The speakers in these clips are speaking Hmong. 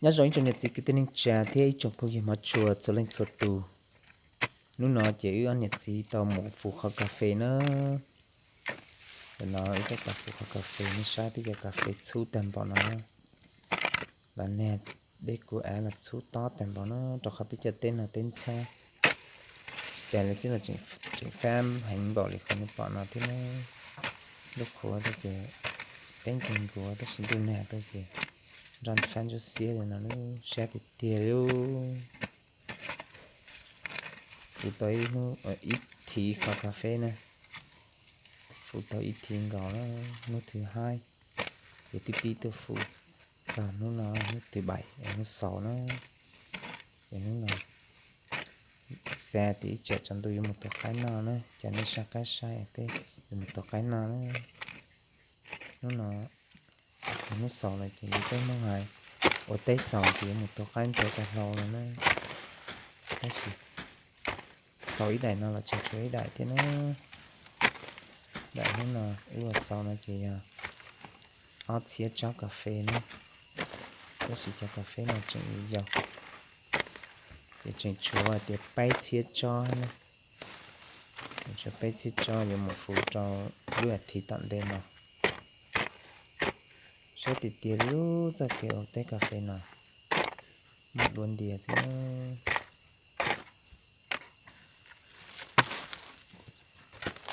Nyob zoo ib tsoom niam txiv kwv tij neej tsa thiab ib tsoom phooj ywg hmov tshua txhua leej txhua tus. Hnub no ces wb ob niam txiv tau mus fuv qhov kas fes na. Ntawm no wb tab tom fuv qhov kas fes, nej saib peb cov kas fes txhub tag npaum no. Los nag dej kuv av los txhub tob tag npaum no, rau qhov peb cov teb no teb ntxhab. Tsis tas li xwb los tseem fab heev npaum li qhov nej pom no thiab na. Lub qhuav tuaj ces teb nkeeg nkuav tab sis ntuj nag tuaj ces nroj fab ntsuab xiab li no, siab tiag tiag li. Fuv tau ib thiv qhov kas fes na, fuv tau ib thiv nkaus na, hnub thib haib, ces twb pib tuaj fuv txog hnub no, hnub thib peb, hnub xaus na. Ces hnub no xav tias ib tsam tsaus ntuj yuav mus tua qaib noj na, ces nej saj qab saib peb yuav mus tua qaib noj na. Hnub no hnub xaus lawm ces yus peb Hmoob hais ua teb xaus ces yuav mus tua qaib ntxhua tag hlau no na. Tab sis xaus ib daim no los tseg tshuav ib daim thiab na. Daim hnub no wb ua xaus no ces yog ob txhiab tsob kas fes na. Tab sis cov kas fes no tseem yau, ces tseem tshuav tias peb txhiab tsob na. Tshuav peb txhiab tsob yuav mus fuv rau lub as thiv tom ntej no. Siab tiag tiag li lub txoj kev ua teb kas fes no, muaj dua ntias xwb.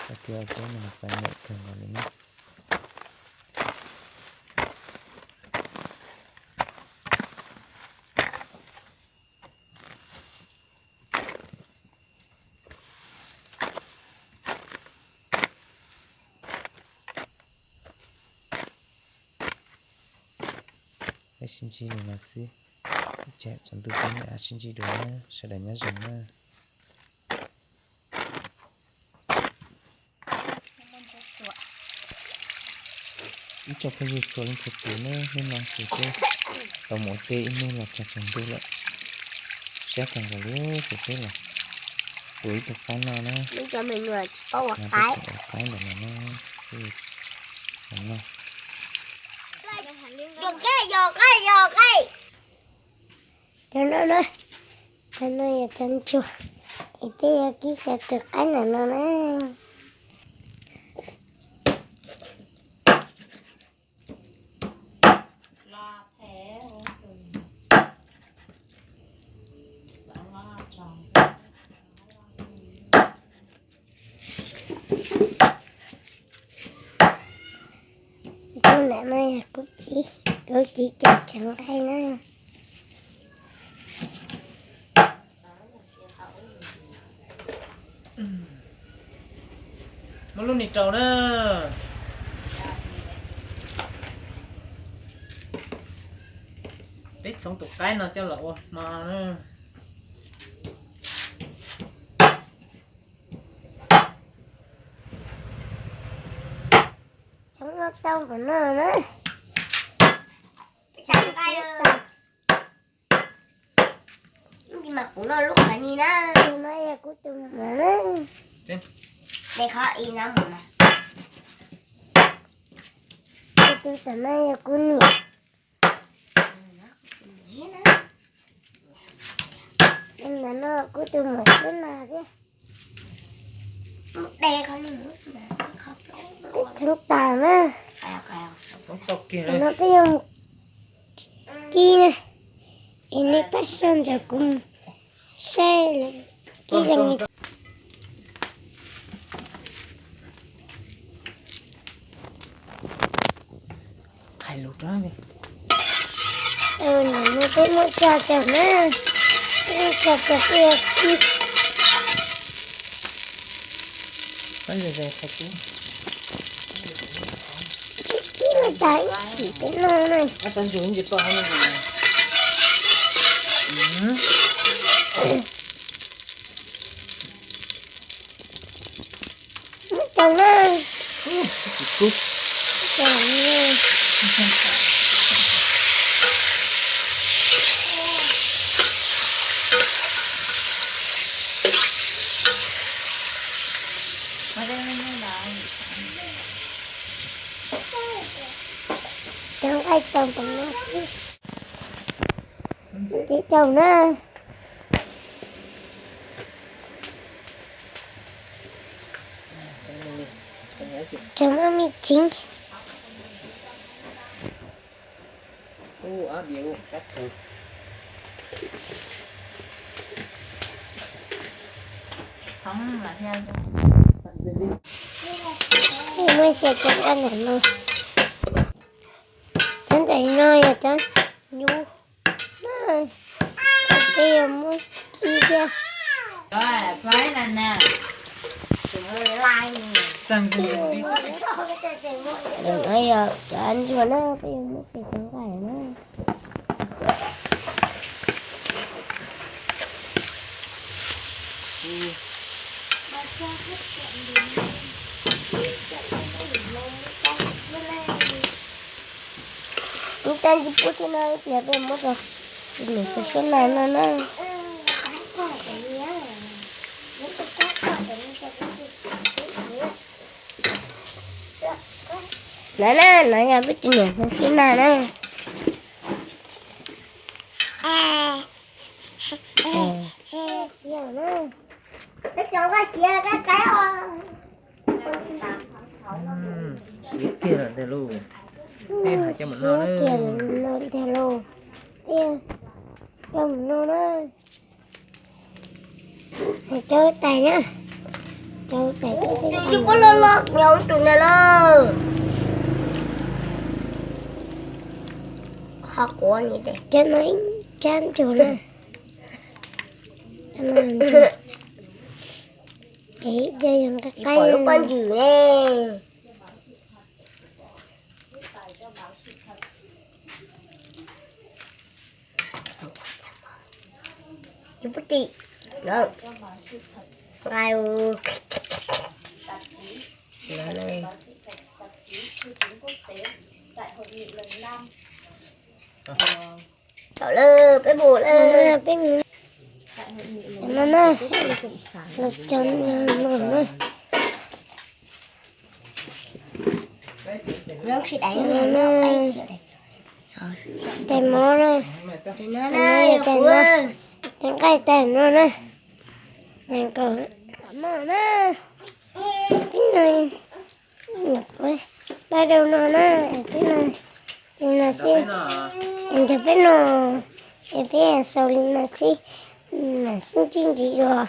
Txoj kev ua teb no txom nyem kawg nkaus li na. Peb sib ntsib li no xwb, ib tsam tsaus ntuj peb mam sib ntsib dua na, sawv daws nyob zoo na. Ib tsoom phooj ywg txhua leej txhua tus na, hnub no ces peb tau mus ua teb ib hnub los txog tsaus ntuj lawm. Siab kawg nkaus li ces peb los tua ib tug qaib noj na. Peb tseem ua qaib ntawm no na. Cov no na, cov no yog cov ntsuag, es peb yuav kib xyaw tus qaib ntawm no na. Tus ntawm no yog kuv txiv, kuv txiv cov tsev nqaij na. Muab lub ni rau na. Peb txhoov tus qaib no coj los ua hmo na. Txhoov no tau npaum no na. Mas kuv noj lub qhov ni na. No yog kuv tus muam na. Qhov i no mus mas. Kuv tus tam no yog kuv niam. Ntawm no kuv tus muam xwb no thiab. Kuv txhoov tas na. Tam no peb yuav mus kib na, es nej pab soj ntsuam kuv mus saib kib zoo li. Qhais lus rau. Nim no peb muab tso tseg na, peb muab tso tseg peb yuav kib. Kib no tas ib sim peb noj na. Muab tso na. Cov nqaij tau npaum no xwb. Ces caum na. Tseem muaj me tseeb. Muaj sia cov nqaij ntawm no. Cov ntawm no yog cov nyuj na, peb yuav muab khi thiab. Ntawm no yog cov ntsuag na, peb yuav muab khi cov nqaij na. Ib tag ntsis pub thiab no, ib pliag peb muab rau tus niam tus xyoob na no na. No na, no yog peb tus niam tus xyoob na na. Siab kiag lawm ntag lauj. Tej hais coj mus noj na. Siab kiag lawm ntag lauj. Tej coj mus noj na. Cov tais na. Cov tais coj mus noj. Tus pob loj loj nyob tus ntawd lauj. Qhov quav ni cov no ib rab ntsuag na. Peb coj yog nqaij qaib lub pob ntsws ne. Yus pub tim nqaij. Tau lawm, peb mus lawm. Peb mus no na, los cov no na. Tais mov na, tais no, tais nqaij tais no na. Mov na, peb no, pab rau no na, peb no, li no xwb, nrog peb no, es peb xaus li no xwb, mam sib ntsib ntxiv dua.